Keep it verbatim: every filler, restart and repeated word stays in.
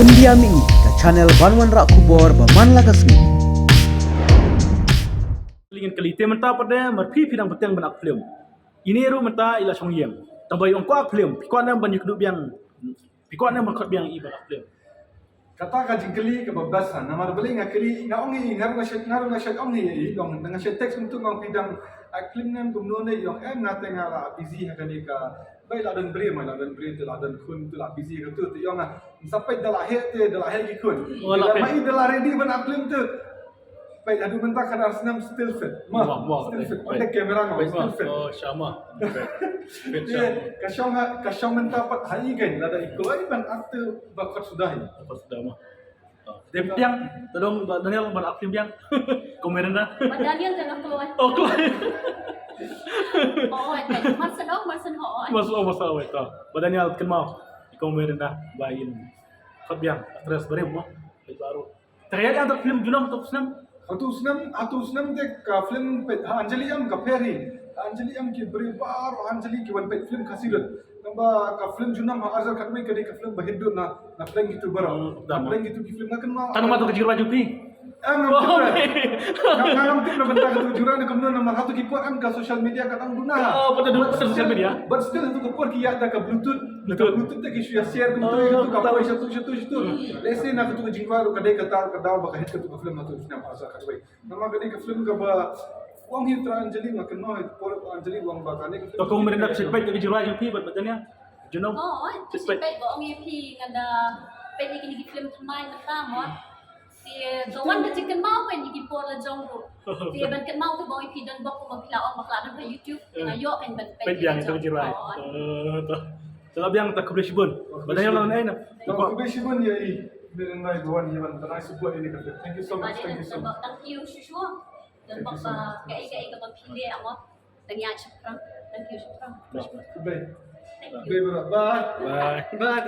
India Mih, ka channel ban wanrah khubor ba man la ka sngi. Lingen kali te mynta pat de, mar phi phi dang bteng ban ak film. Ine ruh mynta i la shong ïeng. Tang ba i ong ko ak film, phi kwah ne ban ïakduh biang. Phi kwah ne ban khot biang i ban ak film. Kata ka jingkylli kaba best ha, namar balei nga kylli, nga ong i, nga ruh nga shet, nga ruh nga shet ong i, i ong, nga shet text kumtu nga ong phi dang ak film ne em kumno ne, i ong em nga te nga la busy ha kane ka, ba i la don briew, ma i la don briew, te la don khun, te la busy ha katu, te i ong nga, sa peit da la heh te, da la heh ki khun. Oh, la heh. Ma i da la ready ban ak film te. Peit haduh mynta khatar snem still fit. Ma, still fit. On the camera nga still fit. Oh, shama. Fit, shama. Ka shong ha, ka shong mynta pat ha i kein lada i kloi ban ak te ba khot suda hi. Khot suda ma. Te biang, tolong ba Daniel ban ak film biang. Komeren da. Ba Daniel jangan kloi. Oh, kloi. Oh, mar shen ong, mar shen ong. Mar shen ong, mar shen ong. Ba Daniel kynmaw. Komeren da ba in. Khot biang, actress barim mo. Baru. Te ka ïa ïa film junom tu snem. Hatu snem, hatu snem te ka film peit ha Anjali em ka pher hi. Ha Anjali em ki briew baroh ha Anjali ki wan peit film Khasi lut. Tang ba ka film junom ha arhajar khatwei ka dei ka film ba hit dud na, na pdeng kitu baroh. Na pdeng kitu ki film nga kynmaw. Tang ma tu ka jingrwai jong phi. Em, ngam tip re. Ngam, ngam tip na bynta katu ka jingrwai na kumno namar hatu ki por em ka social media ka tang duna. Oh, pada duna social media. But still hatu ka por ki ïa da ka Bluetooth. Bluetooth. Bluetooth te ki shu ïa share kumtu kumtu ka poi shatu shatu shatu. Let's say na katu ka jingrwai ruh ka dei kata ka daw ba ka hit katu ka film hatu snem arhajar khatwei. Namar ka dei ka film kaba ong hi trai Anjali nga kynmaw hi por Anjali ong ba kane ka film. To kong Merinda check back ka jingrwai jong phi bad ba Daniel. Junom. Oh, check back ba ong ïa phi nga da peit ïa kine ki film thymmai mynta mo. Te ka wan ka jingkynmaw peit ïa ki por la jong ruh. Te ban kynmaw te ba ong ïa phi don bok kumba phi la ong ba ka la don ha YouTube. Te nga ïoh kan ban peit ïa ka jingrwai. Oh. To la biang ta khublei shibun. Ba Daniel la ai na. Khublei shibun ïa i. Merinda ba wan ïa ban support ïa kane ka film. Thank you so much. Thank you so much. Thank you shuh shuh. Don bok ba kaei kaei kaba phi leh mo. Tang ïa shaphrang. Thank you shaphrang. Bye. Bye. Bye.